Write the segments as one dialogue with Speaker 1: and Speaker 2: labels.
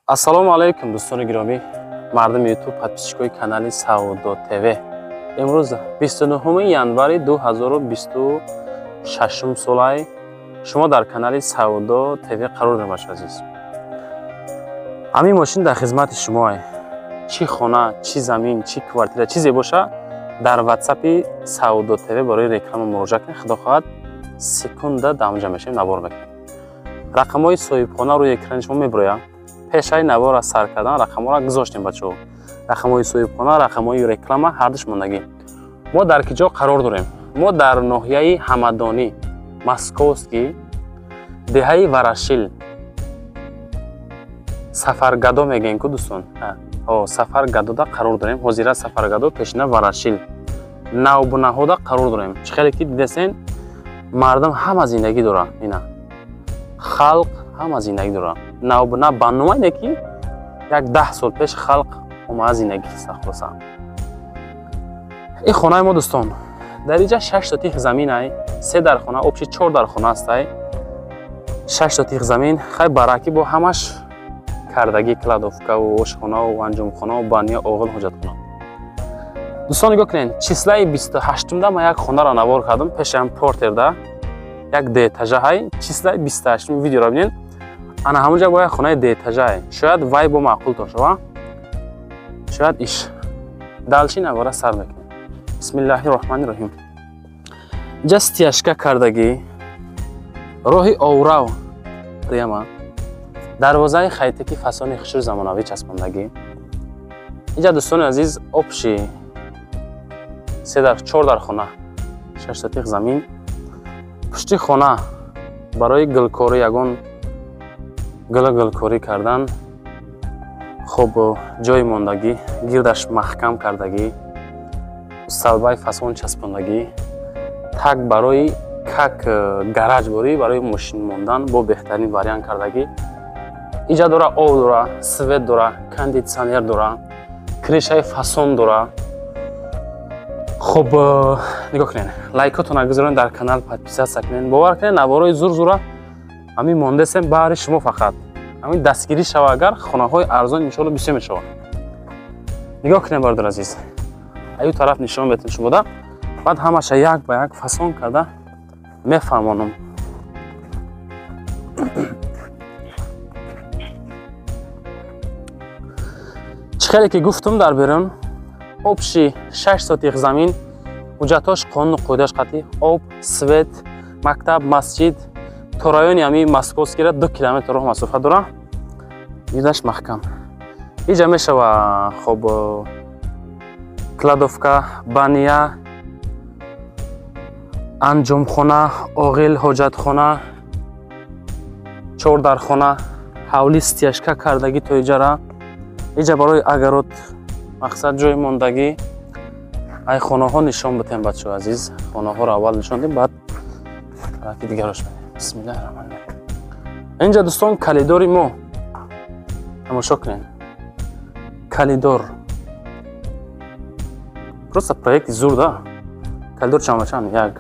Speaker 1: Ассалому алайкум, дӯстони гиромӣ, мардуми Ютуб, подписчикои канали Савдо ТВ. Имрӯз 29 январи 2026 солай, шумо дар канали Савдо ТВ қарор дорем. Бачо азиз, ҳамин мошин дар хизмати шумоай. Чӣ хона, чӣ замин, чӣ квартира, чизе боша, дар Ватсапи Савдо ТВ барои реклама муроҷиат кунед. Худо хоҳад, секунда дамҷа мешавем, навор мекунем. Рақамҳои соҳибхона рӯи экрани шумо мебирояд. Пешаи навора сар кардан рақамҳоро гузоштем, бачаҳо. Рақамҳои соҳибхона, рақамҳои реклама ҳардуш мондагӣ. Мо дар ки ҷо қарор дорем? Мо дар ноҳияи Ҳамадонӣ, Московский, деҳаи Варашил, Сафаргадо мегӯем ку, дӯстон, Сафаргадода қарор дорем. Ҳозира Сафаргадо, пешина Варашил, Навбунаҳода қарор дорем. Чӣ хеле ки дидесен, мардум ҳама зиндагӣ дора, ина халқ ҳама зиндагӣ дора. Навбуна ба номайне ки як 10 сол пеш халқ омада зиндагӣ хулоса. Ин хонаи мо, дӯстон, дар инҷа шаш сотих заминай, се дар хона, общий чор дар хона ҳастай, шаш сотих замин. Хай, баракӣ бо ҳамаш кардагӣ: кладовкаву ошхонаву анҷомхонаву баня, оғил, ҳоҷатхона. Дӯстон, нигоҳ кунед, числаи 28-умда ман як хонаро навор кардам, пешам портерда як дуэтажаҳай. Числаи 28-ум видеоро бинед, ана ҳамонҷа бо як хонаи дуэтажае. Шояд вай бо маъқултон шава, шояд иш. Дальше навора сар мекунем. Бисмиллаҳи роҳмани роҳим. Инҷа стяжка кардагӣ, роҳи оврав прямо, дарвозаи хайтаки фасони хушрӯ, замонавӣ часпондагӣ. Инҷа, дӯстони азиз, общий се дар чор дар хона, шаш сотих замин. Пушти хона барои гулкорӣ, ягон гула гулкорӣ кардан, хуб ҷои мондагӣ, гирдаш маҳкам кардагӣ, столбаи фасон часпондагӣ. Так, барои как гараж борӣ, барои мошин мондан бо беҳтарин вариант кардагӣ. Инҷа дора об, дора свет, дора кондитсионер, дора крышаи фасон дора. Хуб, нигоҳ кунед, лайкотона гузоред, дар канал подписаться кунед. Бовар кунед, наворои зур зура ҳамин мондесем баҳри шумо. Фақат ҳамин дастгирӣ шава, агар хонаҳои арзон иншоалло бисёр мешавад. Нигоҳ кунед, бародар азиз, аю тараф нишон метем шумода, баъд ҳамаша як ба як фасон карда мефаҳмонам. Чӣ хеле ки гуфтум, дар берун общий шаш сотих замин, ҳуҷҷатҳош қонуну қоидааш қатъӣ, об, свет, мактаб, масҷид. То райони ҳами Московскира 2 километр роҳ масофа дора. Гирдаш маҳкам. Иҷа мешава, хоб, кладовка, баня, анҷомхона, оғил, ҳоҷатхона, чордархона, ҳавли стяжка кардагӣ то иҷара. Иҷа барои огород мақсад ҷои мондагӣ. Ай хонаҳо нишон битем, бачаҳо азиз. Хонаҳоро аввал нишон дем, баъд тарафи дигарош медем. Бисмиллаҳи раҳмани раҳим. Инҷа, дӯстон, калидори мо, тамошо кунед, калидор просто проекти зур да. Калидор чанд ба чанд? Як,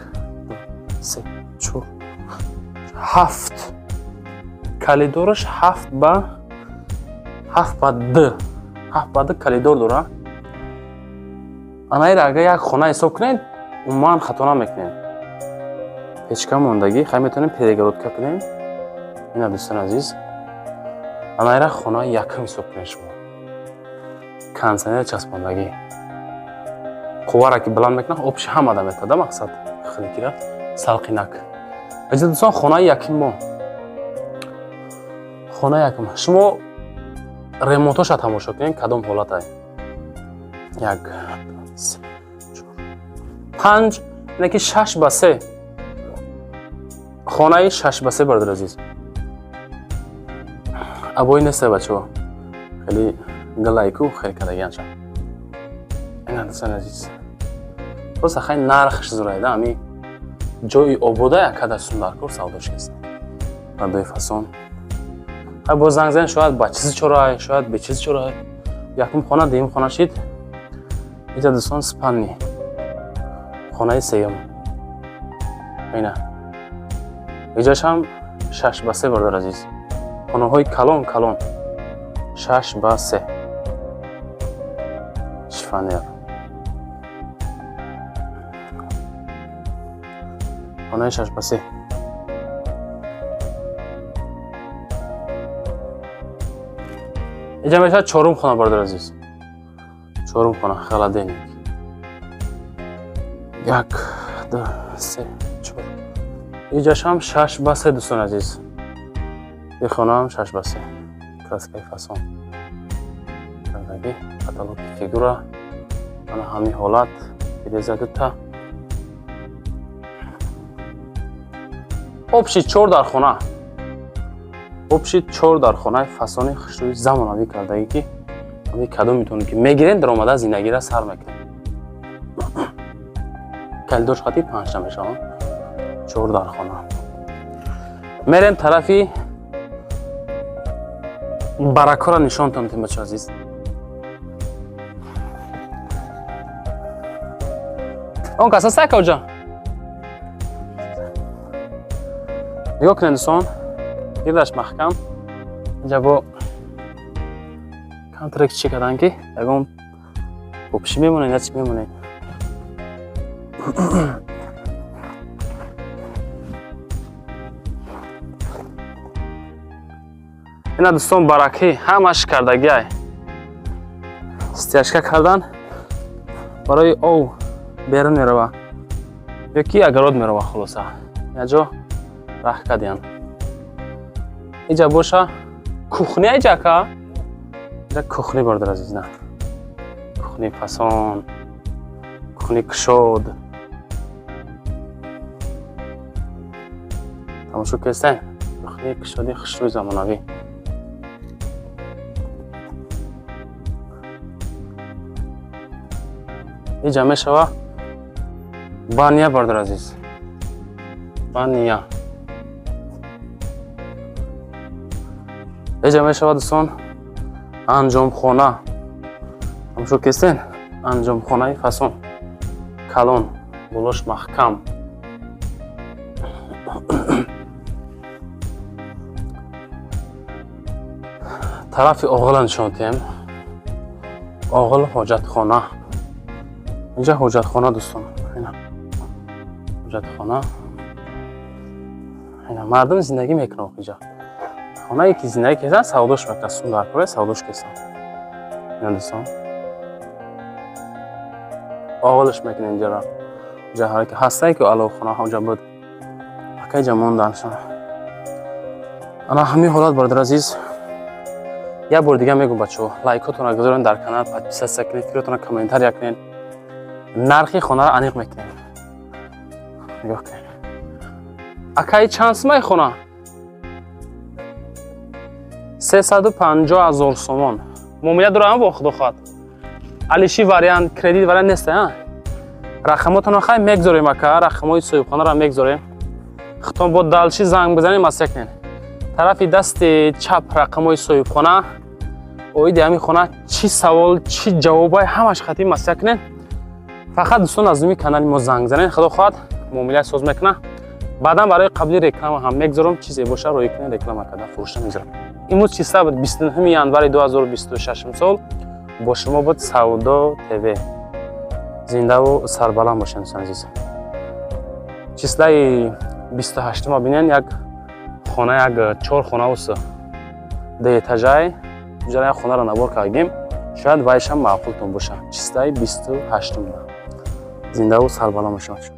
Speaker 1: ду, се, чор, ҳафт. Калидораш ҳафт ба д, ҳафт ба д калидор дора. Анаира агар як хона ҳисоб кунед, умуман хато намекунед. Печка мондагӣ, хай, метавонем перегородка кунем. Ина, дӯстони азиз, анаира хонаи якум ҳисоб кунед шумо. Кондитсионер часпондагӣ, қуввара ки баланд мекунад, общий ҳамада метада, мақсад хеликира салқинак. Азиз дӯстон, хонаи якум мо, хонаи якум. Шумо ремонтоша тамошо кунед, кадом ҳолатай. Як, се, чор, панҷ, ине ки шаш ба се, хонаи шаш ба се. Бародар азиз, обои нестай, бачаҳо, хеле галайку хеле кардагианша. Ина, дӯстони азиз, просто хай, нархш зурайда. Ами ҷои обода якада сундаркор савдош нест. Мардои фасон, хай, боз занг занед, шояд ба чизи чорай, шояд бе чизи чорай. Якум хона, дуюм хона шид. Иҷа, дӯстон, спальни, хонаи сеюм. Ина иҷашам шаш ба се. Бародар азиз, хонаҳои калон калон. 6 ба 3 шифоньер. Хонаи 6 ба 3. Инҷа мешавад чорум хона, бародар азиз. Чорум хона, холодильник. Як, ду, се, чор. Инҷашам 6 ба 3, дӯстони азиз. Ин хонаам 6 ба 3. Краскаи фасон. Кардагӣ, потолоки фигура. Ана ҳамин ҳолат, тиреза дута. Общий чор дар хона. Общий чор дар хонаи фасони хушрӯи замонавӣ кардагӣ, ки ҳамин кадом метавонед, ки мегирен, даромада зиндагиро сар мекунед. Калидош хати панҷта мешавад. Чор дар хона. Мерем тарафи баракҳоро нишонтон медиҳем, бачаҳо азиз. Он кас аст, акаҷон? Нигоҳ кунед, дӯстон, гирдаш маҳкам. Инҷа бо контракт чӣ кардан, ки ягон попши мемонед, я чӣ мемонед. Ина, дӯстон, баракӣ ҳамаш кардагиай. Стяжка кардан барои ов берун мерава ё ки огород мерава, хулоса. Яҷо раҳ кардиян. Иҷа боша кухня, иҷа ака? Иҷа кухни, бародар азиз, на. Кухни фасон, кухни кушод. Тамошо кестен? Кухни кушоди хушрӯи замонавӣ. Иҷа мешава баня, бародар азиз. Баня. Иҷа мешава, дӯстон, анҷомхона. Тамошо кестен? Анҷомхонаи фасон. Калон, болош маҳкам. Тарафи оғила нишон диҳем. Оғил, ҳоҷатхона. Инҷа ҳоҷатхона, дӯстон. Ина. Ҳоҷатхона. Ина мардум зиндагӣ мекунад инҷа. Хонае ки зиндагӣ кесан, савдош мекунад, сум дар кора савдош кесан. Ина, дӯстон. Оғилш мекунад инҷаро. Инҷа ҳар ки ҳастае, ки аловхона ҳамҷа буд. Ака, инҷа монданшон. Ана ҳамин ҳолат, бародар азиз. Як бор дига мегӯм, бачаҳо, лайкотонро гузорен дар канал, подписаться кунед, фикротонро комментария кунед. Нархи хонаро аниқ мекунем. Нигоҳ кунед. Акаи, чанд сумаи хона? 350 000 сомон. Муомила дорам бо худо хоҳад. Алиши вариант, кредит вариант нест, а? Рақамотонро хай мегзорем, ака, рақамҳои соҳибхонаро мегзорем. Хитон бо дальше занг бизанем, масия кунед. Тарафи дасти чап рақамҳои соҳибхона. Оиди ҳамин хона чӣ савол, чӣ ҷавобай, ҳамаш хати масия кунед. Фақат, дӯстон, аз номи канали мо занг занед, худо хоҳад муомила соз мекунад. Баъдан барои қабли реклама ҳам мегзорам, чизе боша роӣ кунед, реклама карда фурӯшта мегзорам. Имрӯз числа буд 29 январи 2026 сол. Бо шумо буд Савдо ТВ. Зиндаву сарбаланд бошед, дӯстони азиз. Числаи 28 бинен, як хона, як чор хона ус дуэтажай ҷара як хонаро набор кардем, шояд вайшам маъқултон боша. Числаи 28 зиндаву сарбаланд бошед.